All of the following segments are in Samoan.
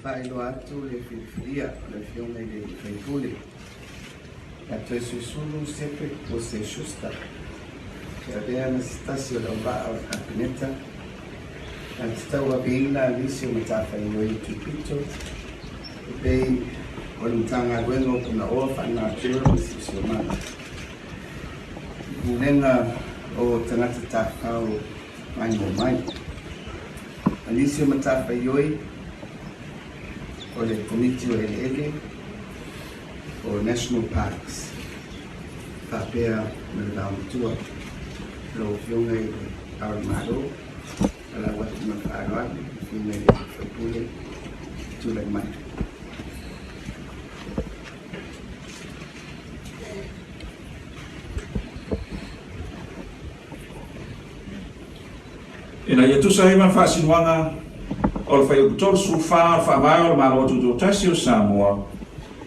faailoa atu le filifilia o le Afioga i le Faipule ia Toesulusulu Cedric Pose Schuster e avea ma se tasi o le auvaa o le Kapeneta na te tauaveina nisi o matafaioi tupito e pei o le Matagaluega o Punaoa Faalenatura ma le Siosiomaga, Pulega o Tagata Tafafao Maimoa Mai, ma nisi o matafaioi o le Komiti o Eleele o National Parks faapea ma le Vaomatua. Lau Afioga i le Ao o le Malo, valaau atu ma le faaaloalo i le Afioga i le sui usufono e tulai mai. Ina ia tusa ai ma le faasinoaga o le Fuaiupu 34 o le Faavae o le Malo Tutoatasi o Samoa,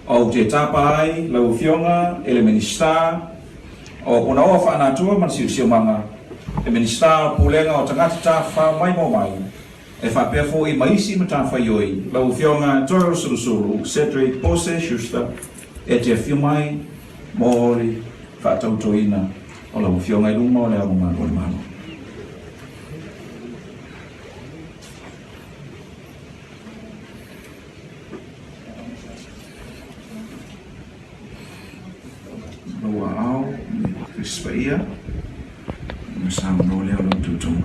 ou te tapa ai lau Afioga i le Minisita o Punaoa Faanatua ma le Siosiomaga, le Minisita o Pulega o Tagata Tafafao Maimoa Mai, e faapea foi ma isi matafaioi, lau Afioga Toeolesulusulu Cedric Pose Schuster, e te afio mai mo le faatautoina o lau Afioga i luma o Le Ao Mamalu o le Malo. Lou aao i le Tusi Paia, ona saunoa lea o lau tautoga.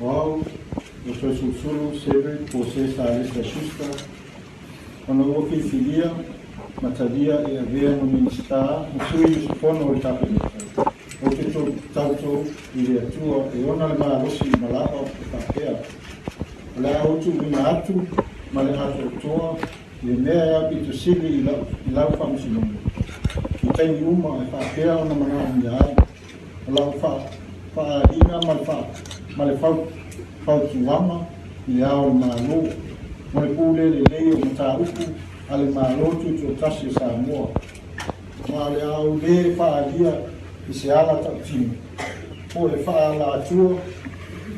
O au, o Toesulusulu Cedric Jose Salesa Schuster, ona ua filifilia ma talia e avea ma Minisita ma sui usufono o le Kapeneta, ou te tauto i le Atua e ona le malosi ma lava e faapea, O le a ou tuuina atu ma le atoatoa le mea e aupito sili i lau faamasinoga, i taimi uma e faapea ona manaomia ai. O lau faaaliga ma le fautuaga i Le Ao o le Malo mo le pule lelei o mataupu a le Malo Tutoatasi o Samoa, ma o le a ou lē faaalia i se ala tautino po o le faaala-atua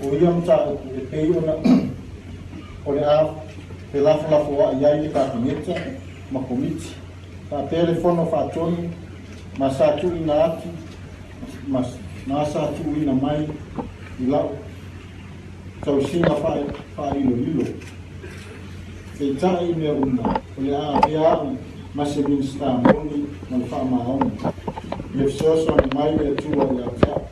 o ia mataupu e pei ona o le a felafolafoaʻi ai le Kapeneta ma Komiti faapea le Fono Faatonu ma sa tuuina atu ma sa tuuina mai i lau tausiga faailolilo. Peitai i mea uma, o le a avea au ma se Minisita moni ma le faamaoni. Ia fesoasoani mai le Atua ia te au.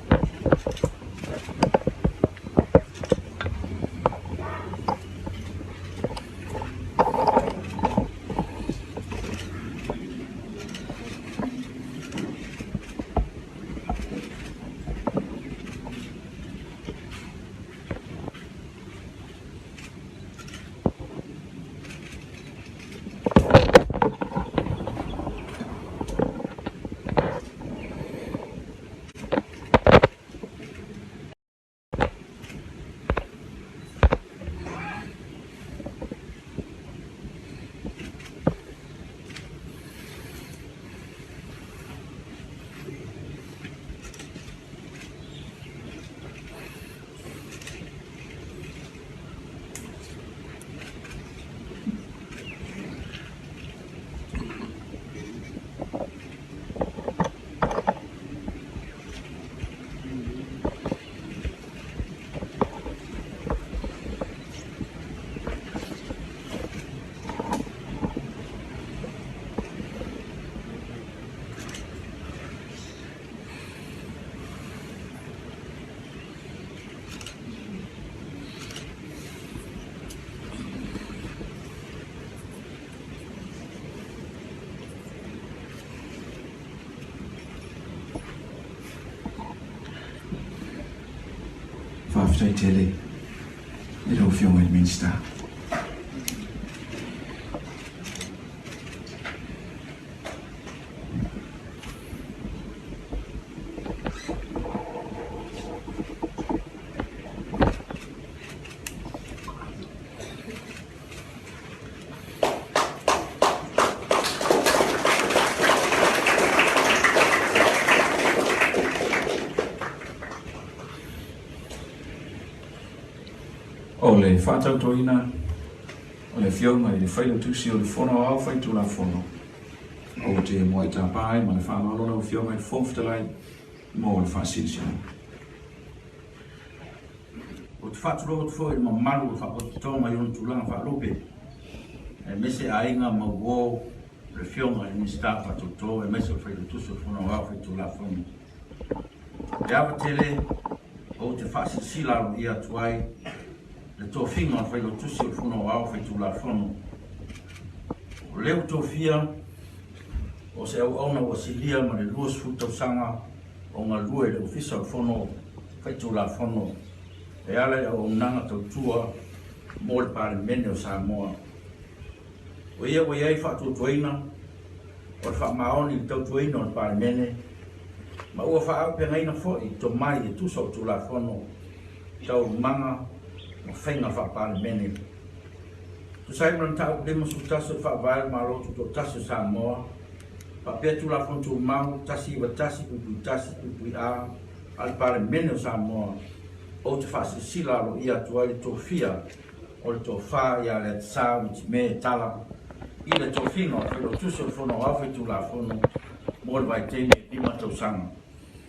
Faafetai tele i lau Afioga i le Minisita. O le faatautoina o le Afioga i le Failautusi o le Fono Aoao Faitulafono, ou te muai tapa ai ma le faaaloalo lau Afioga i le Fofoga Fetalai mo le faasinasinaga. Ou te faatulou atu foi i le mamalu o le Faapotopotoga i ona tulaga faalupe, aemaise aiga ma uo o le Afioga i le Minisita o Faatauto aemaise o le Failautusi o le Fono Aoao Faitulafono. I le ava tele, ou te faasilasila aloaia atu ai le tofiga o le Failautusi o le Fono Aoao Faitulafono. O lea ua tofia o se auauna ua silia ma le 20 tausaga o galue i le Ofisa o le Fono Faitulafono e ala i auaunaga tautua mo le Palemene o Samoa. O ia ua i ai faatuatuaina o le faamaoni i le tautuaina o le Palemene ma ua faaaupegaina foi tomai e tusa o Tulafono, Taualumaga ma Faiga Faa-Palemene. Tusa ai ma le Mataupu 51 o le Faavae o le Malo Tutoatasi o Samoa, faapea Tulafono Tumau 191.1.A a le Palemene o Samoa, ou te faasilasila aloaia atu ai le tofia o le Tofa ia Leatisā Witimē Tala i le tofiga o le Failautusi o le Fono Aoao Faitulafono mo le vaitaimi e 5 tausaga.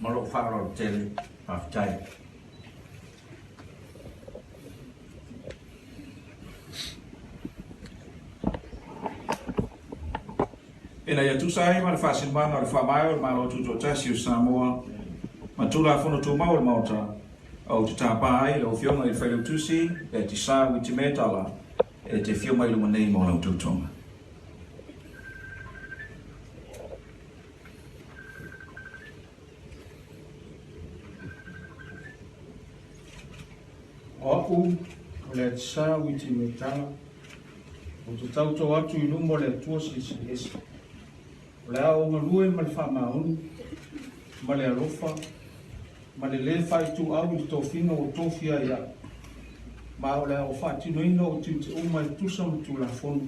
Ma lou faaaloalo tele, faafetai. Ina ia tusa ai ma le faasinomaga o le Faavae o le Malo Tutoatasi o Samoa ma Tulafono Tumau o le Maota, ou te tapa ai lau Afioga i le Failautusi Leatisā Witimē Tala e te afio mai i luma nei mo lau tautoga. O au, o Leatisā Witimē Tala, ou te tautau atu i luma o le Atua Silisili Ese. O le a ou galue ma le faamaoni, ma le alofa, ma le lē faaituau i le tofiga ua tofia ai au, ma o le a ou faatinoina ou tiute uma e tusa ma Tulafono,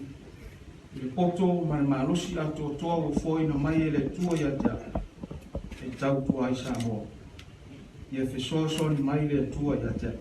i le poto ma le malosi atoatoa ua foaina mai e le Atua ia te au, e tautua ai Samoa. Ia fesoasoani mai le Atua ia te au.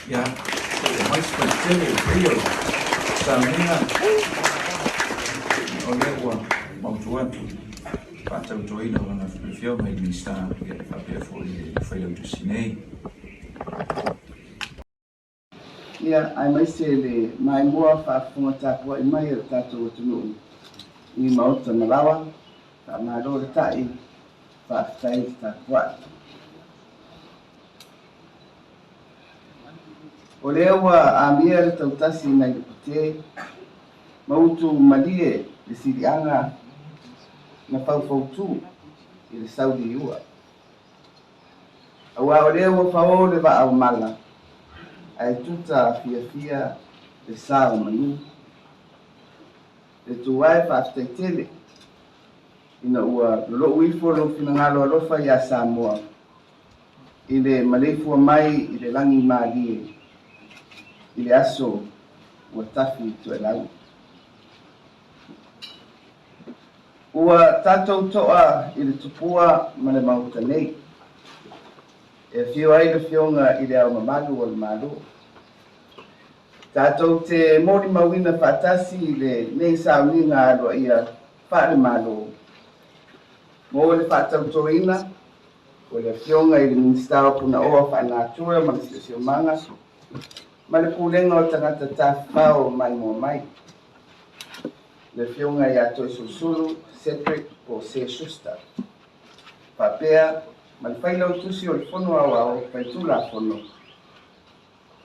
Ia, mai se tele i paia o sauniga o lea ua mautu atu faatautoina o lana Afioga i le Minisita ia faapea foi le Failautusi nei. Ia, aemaise le maimoa faafofoga tapuai mai a le tatou atunuu i maota ma laoa, faamalo le ta'i, faafetai le tapuai. O lea ua amia le tautasi nai le pute, ma utu malie le siliaga na faufautu i le sauliua. Aua o lea ua fao le vaa o mala, ae tuta fiafia le sa o manu. Le Atua e faafetai tele ina ua lolou ifo lou finagalo alofa iā Samoa. i le maleifua mai i le langimalie i le aso ua tafi toelau. Ua tatou to'a i le tupua ma le Maota nei, e afio ai le Afioga i Le Ao Mamalu o le Malo. Tatou te molimauina faatasi i lenei sauniga aloaia faale-Malo mo le faatautoina o le Afioga i le Minisita o Punaoa Faanatura ma le Siosiomaga ma le Pulega o Tagata Tafafao Maimoa Mai, le Afioga ia Toesulusulu Cedric Pose Schuster, faapea ma le Failautusi o le Fono Aoao Faitulafono,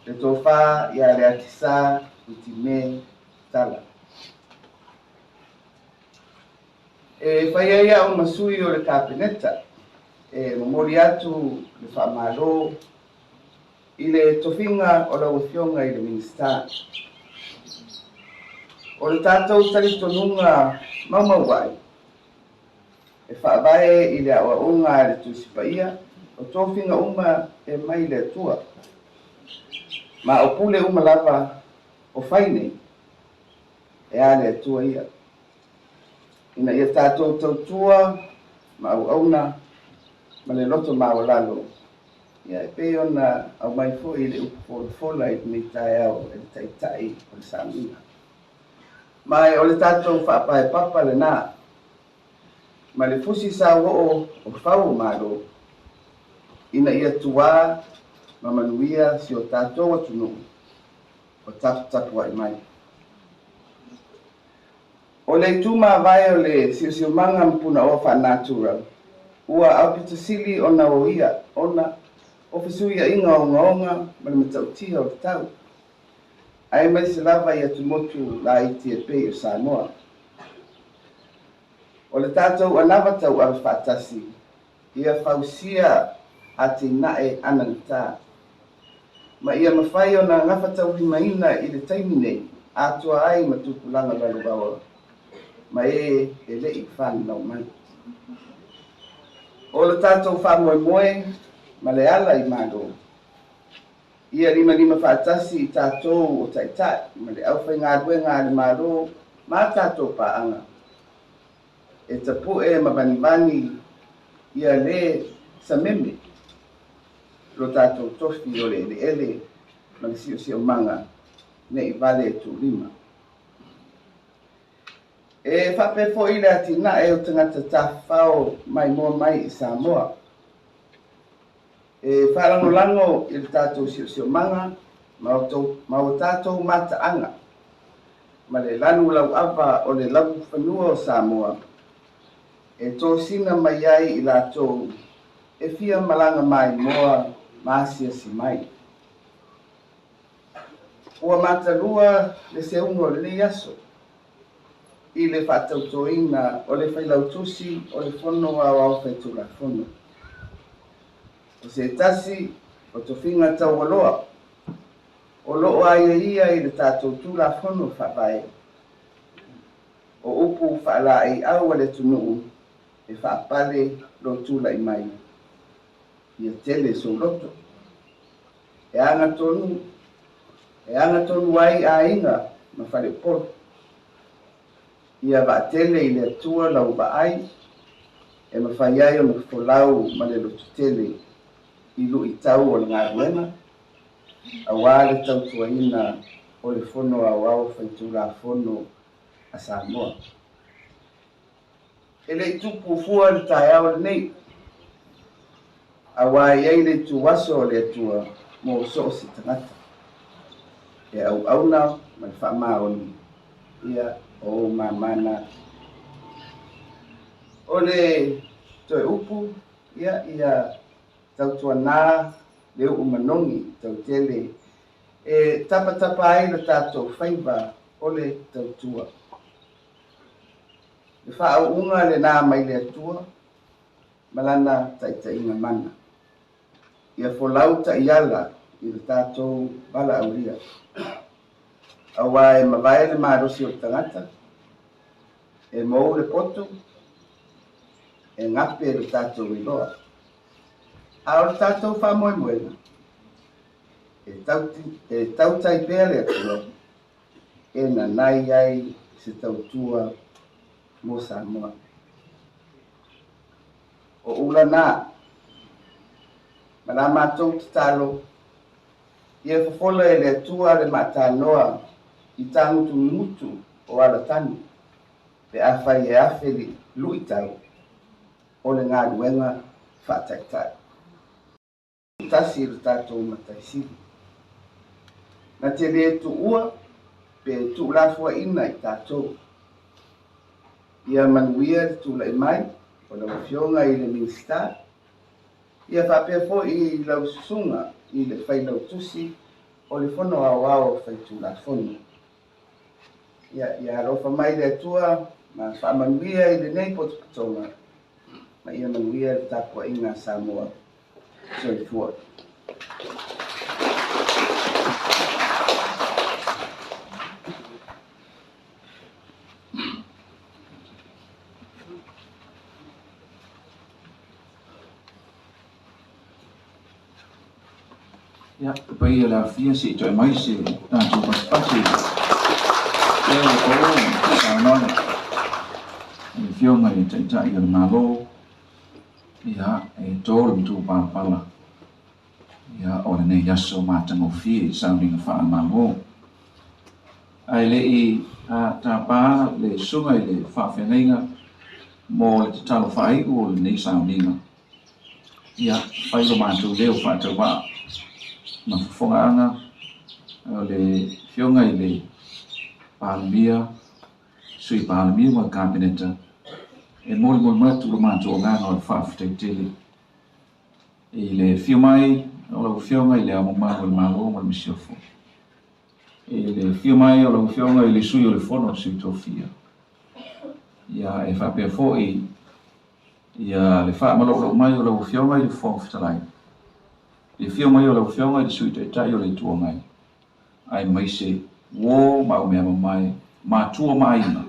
le Tofa ia Leatisa Utime Tala. E fai ai au ma sui o le Kapeneta e momoli atu le faamalo i le tofiga o lau Afioga i le Minisita. O le tatou talitonuga maumauai e faavae i le aoaoga a le Tusi Paia, o tofiga uma e mai le Atua, ma o pule uma lava o fai nei e a le Atua ia, ina ia tatou tautua ma auauna ma le loto maualalo, ia e pei ona aumai foi i le upu folafola i lenei taeao e le Taitai o le sauniga. Ma o le tatou faapaepapa lena, ma le fusi sauoo o fau o Malo, ina ia tuā ma manuia si o tatou atunuu o taputapuai mai. O le itu mavae o le siosiomaga ma punaoa faanatura, ua aupito sili ona o ia ona o fesuiaiga ogaoga ma le matautia o le tau, aemaise lava i atumotu laiti e pei o Samoa. O le tatou anava tauave faatasi ia fausia atinae anagata, ma ia mafai ona gafataulimaina i le taimi nei atoa ai ma tupulaga lalovaoa ma e e le i fananau mai. O le tatou faamoemoe ma le ala i Malo, ia limalima faatasi i tatou o taitai ma le aufaigaluega a le Malo ma a tatou paaga, e tapue ma vanivani ia le sameme lo tatou tofi o le eleele ma le siosiomaga ne i vale tuulima. E faapea foi le atinae o tagata tafafao maimoa mai i Samoa. E faalagolago i le tatou siosiomaga ma o tatou mataaga ma le lanu lauava o le laufanua o Samoa e tosina mai ai i latou e fia malaga maimoa ma asiasi mai. Ua matalua le seuga o lenei aso i le faatautoina o le Failautusi o le Fono Aoao Faitulafono. O se tasi o tofiga taualoa o lo o aiaia i le tatou Tulafono Faavae, o upu faalaeiau a le atunuu e faapale lou tulai mai, ia tele sou loto. E agatonu, e agatonu ai aiga ma faleupolu. Ia vaatele i le Atua lau vaai, e mafai ai ona folau ma le lototele i luitau o le galuega, aua le tautuaina o le Fono Aoao Faitulafono a Samoa. E le i tupu fua le taeao lenei, aua e i ai le ituaso o le Atua mo so o se tagata, e auauna ma le faamaoni, ia, o ou māmā na. O le toe upu, ia, ia tautuanā le u'u manogi tautele e tapatapa ai lo tatou faiva o le tautua. Le faauuga lena mai le Atua ma Lana taitaiga mana. Ia folau taiala i lo tatou valaaulia. Aua e mavae le malosi o le tagata, e mou le poto, e gape lo tatou iloa. A o le tatou faamoemoega, e tautai pea le Atua e nanai ai se tautua mo Samoa. O ula na, ma la matou tatalo, ia fofola e le Atua le maatanoa i tagutugutu o alatanu pe afai e afe le luitau o le galuega faataitai. Tasi i lo tatou Matai Sili. Na te le tuua pe tuulafoaiina i tatou. Ia manuia le tulai mai o lau Afioga i le Minisita, ia faapea foi i lau susuga i le Failautusi o le Fono Aoao Faitulafono. Ia alofa mai le Atua ma faamanuia i lenei potopotoga ma ia manuia le tapuaiga a Samoa. Soifua. Ia, le paia o le afia se i toe mai se tatou pasipasi lea ua pau le saunoaga a le Afioga i le Taitai o le Malo, ia, e to le matupalapala ia, o lenei aso matagofie i sauniga faale-Malo. Ae le i tapa le susuga i le faafeagaiga mo le tatalo faaiu o lenei sauniga, Ia, fai lo matou leo faatauvaa ma fofogaaga o le Afioga i le Palemia, Sui Palemia ma le Kapeneta e molimoli atu lo matou agaga o le faafetai tele i le afio mai o lau Afioga i le Ao Mamalu o le Malo ma le Masiofo, i le afio mai o lau Afioga i le Sui o le Fono a Sui Tofia, ia e faapea foi Ia le faamaloulou mai o lau Afioga i le Fofoga Fetalai, le afio mai o lau Afioga i le Sui Taitai o le Itu Agai, aemaise uo ma aumeamamae, matua ma aiga,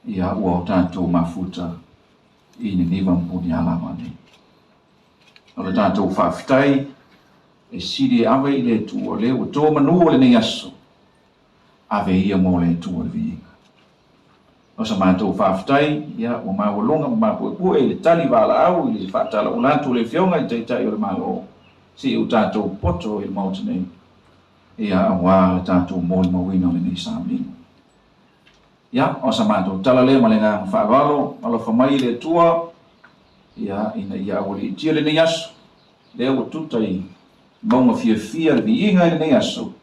ia ua o tatou mafuta i Niniva ma Punialava nei. O le tatou faafetai e sili e ave i le Atua, lea ua to manu o lenei aso, ave ia mo le Atua le viiga. O sa matou faafetai, ia, ua maualuga ma mapuepue i le tali valaau i le faatalaula atu o le Afioga i le Taitai o le Malo, se i o tatou poto i le Maota nei, ia, aua le tatou molimauina o lenei sauniga. Ia, o sa matou tala lea ma le agaga faaaloalo, alofa mai i le Atua, ia, ina ia aualiitia lenei aso, lea ua tuta i mauga fiafia le viiga i lenei aso,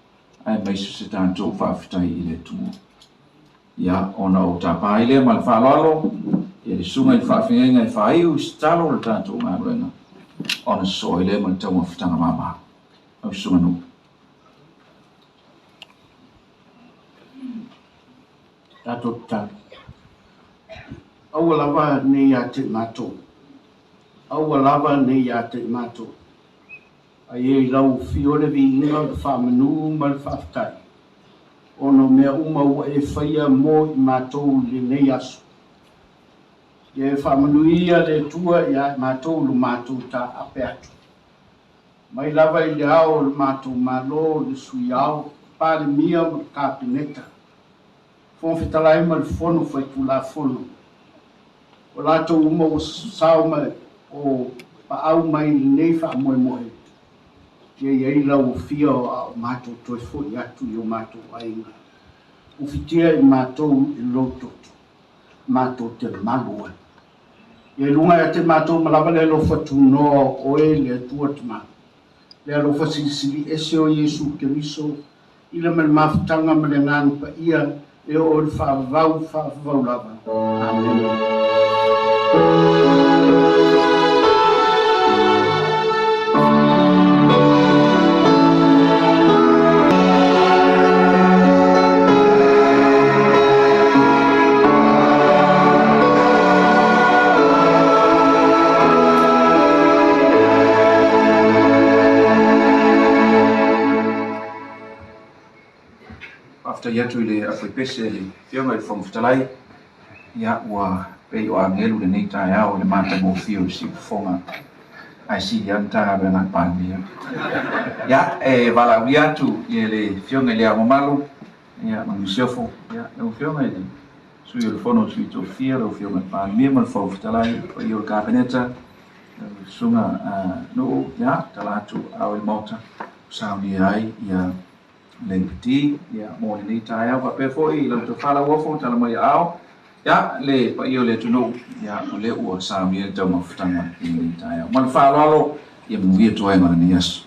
aemaise se tatou faafetai i le Atua. Ia, ona ou tapa ai lea ma le faaaloalo ia le susuga i le faafeagaiga e faaiu i se talo o le tatou galuega, ona sosoo ai lea ma le taumafataga mama. Lau susuga Nuu. Tatou tatalo. Aua lava ne i ia te i matou. Aua lava ne i ia te i matou. Aia i lau afio le viiga, le faamanu ma le faafetai, ona o mea uma ua e faia mo i matou i lenei aso. Ia e faamanuia le Atua ia i matou lo matou taape atu. Mai lava i le Ao o le matou Malo, le Sui Ao, Palemia ma le Kapeneta, Fofoga Fetalai ma le Fono Faitulafono, o latou uma ua sao ma o paau mai i lenei faamoemoe, ia i ai lau afio a o matou toe foi atu i o matou aiga. Ufitia i matou i lou toto, matou te malu ai. Ia i luga ia te matou ma lava le alofa tunoa o oe le Atua Tama, le alofa silisili ese o Iesu Keriso, i le ma le mafutaga ma le Agaga Paia e oo i le faavavau faavavau lava. Amene. Faafetai atu i le Afaipese le Afioga i le Fofoga Fetalai, ia ua pei o agelu lenei taeao i le matagofie o le siufofoga Ae sili lava le Matagaluega a le Palemia. Ia, e valaaulia atu i le Afioga i Le Ao Mamalu ia, ma le Masiofo, ia, lau Afioga i le Sui o le Fono a Sui Tofia, lau Afioga i le Palemia ma le Fofoga Fetalai, le paia o le Kapeneta, lau Susuga Nuu, ia, tala atu ao i le Maota, saunia ai ia le Lipoti ia, mo lenei taeao. Faapea foi i lau tofa Lauofo, tala mai aao, ia, le paia o le atunuu, ia, o lea ua saunia le taumafataga i lenei taeao. Ma le faaaloalo, ia manuia toega o lenei aso.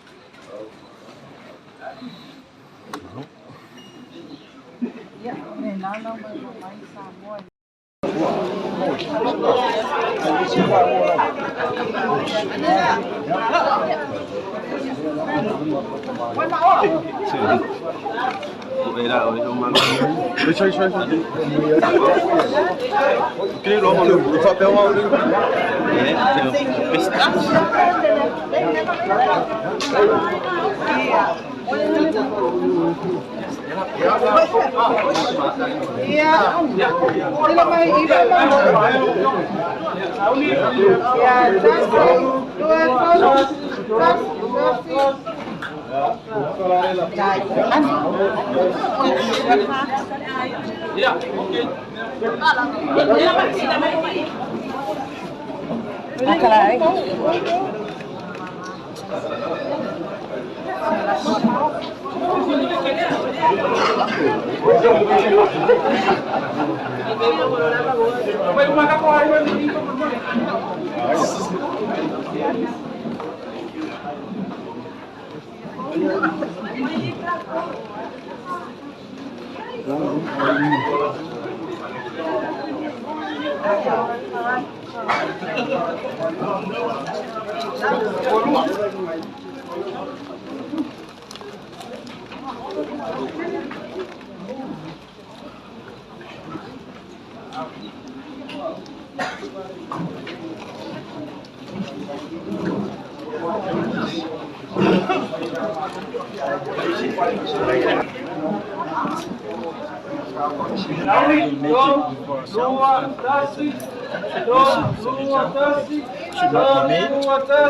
Should not be made.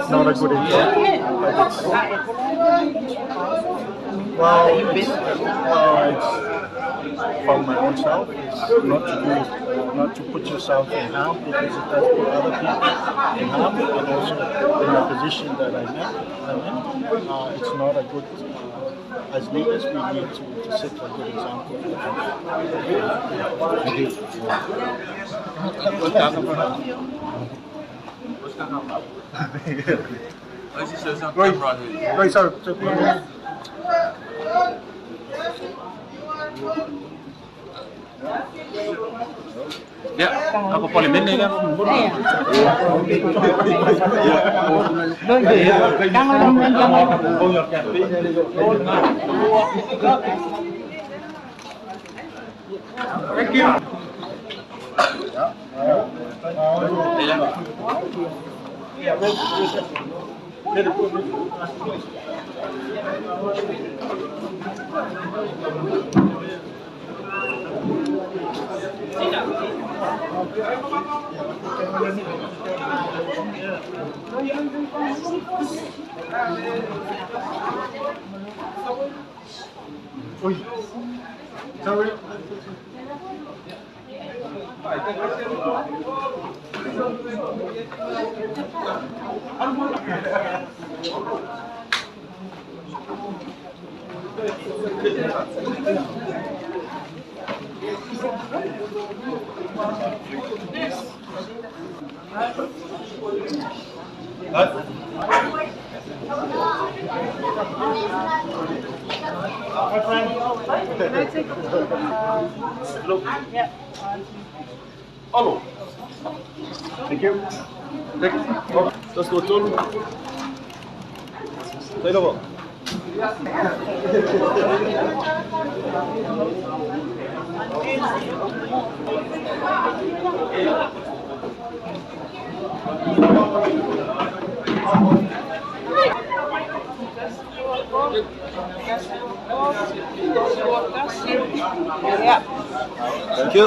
Not a good example. Well, it's from my own self. It's not to do, not to put yourself in harm because it does put other people in harm, and also in the position that I'm in, it's not a good. As leaders, we need to set a good example for the country. Thank you. Right, sorry. Ya, ako Palemene kan. Thank you. Sorry. Thank you. Let's go, Tolu. Take over. Thank you.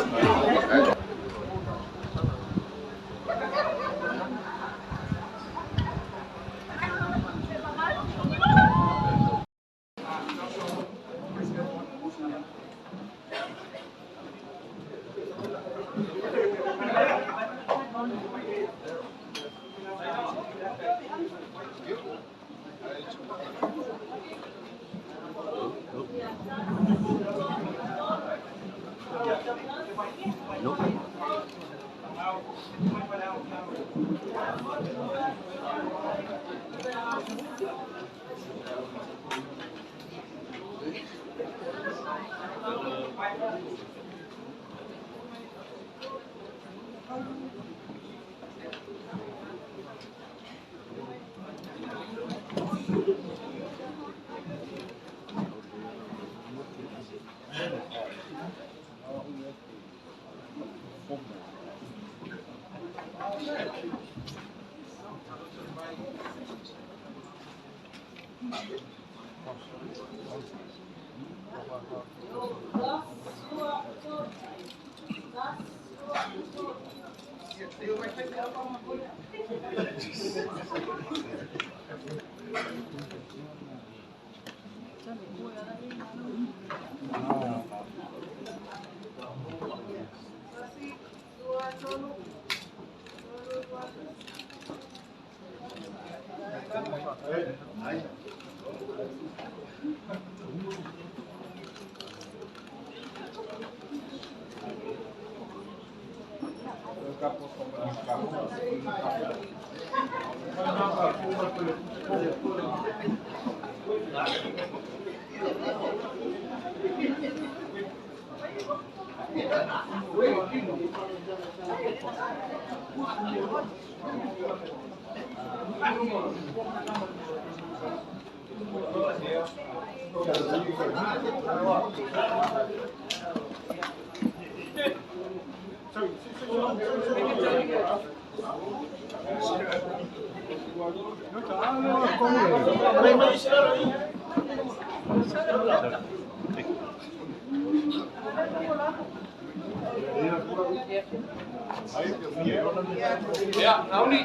Ya, nauni.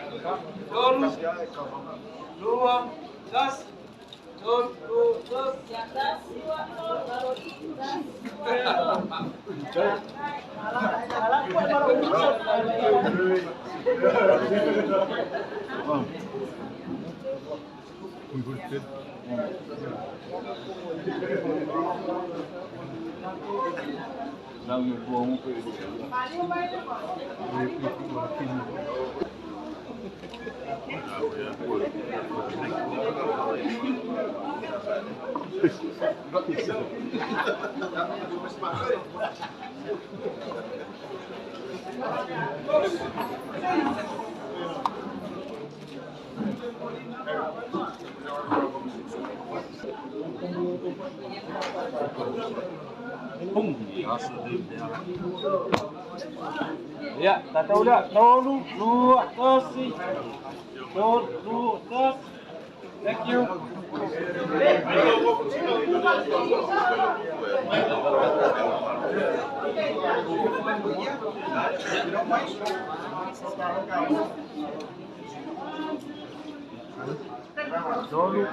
Tolu, dua, tas, tolu, tas. Ya, tak tahu dah. Tolu, dua, tasi. Tolu, tas. Thank you. Tolu.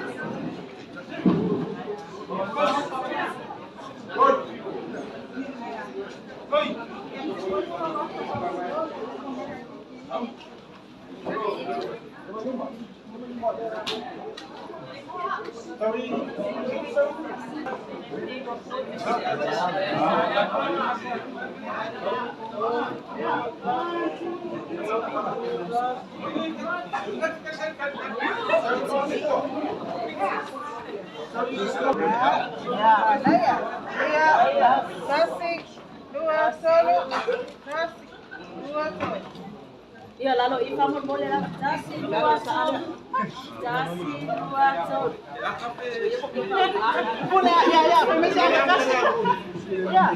Ya lalu Iva pun boleh lah. Tasi dua tolu. Tasi dua tolu. Boleh ya ya. Mesti ada tasi. Ya.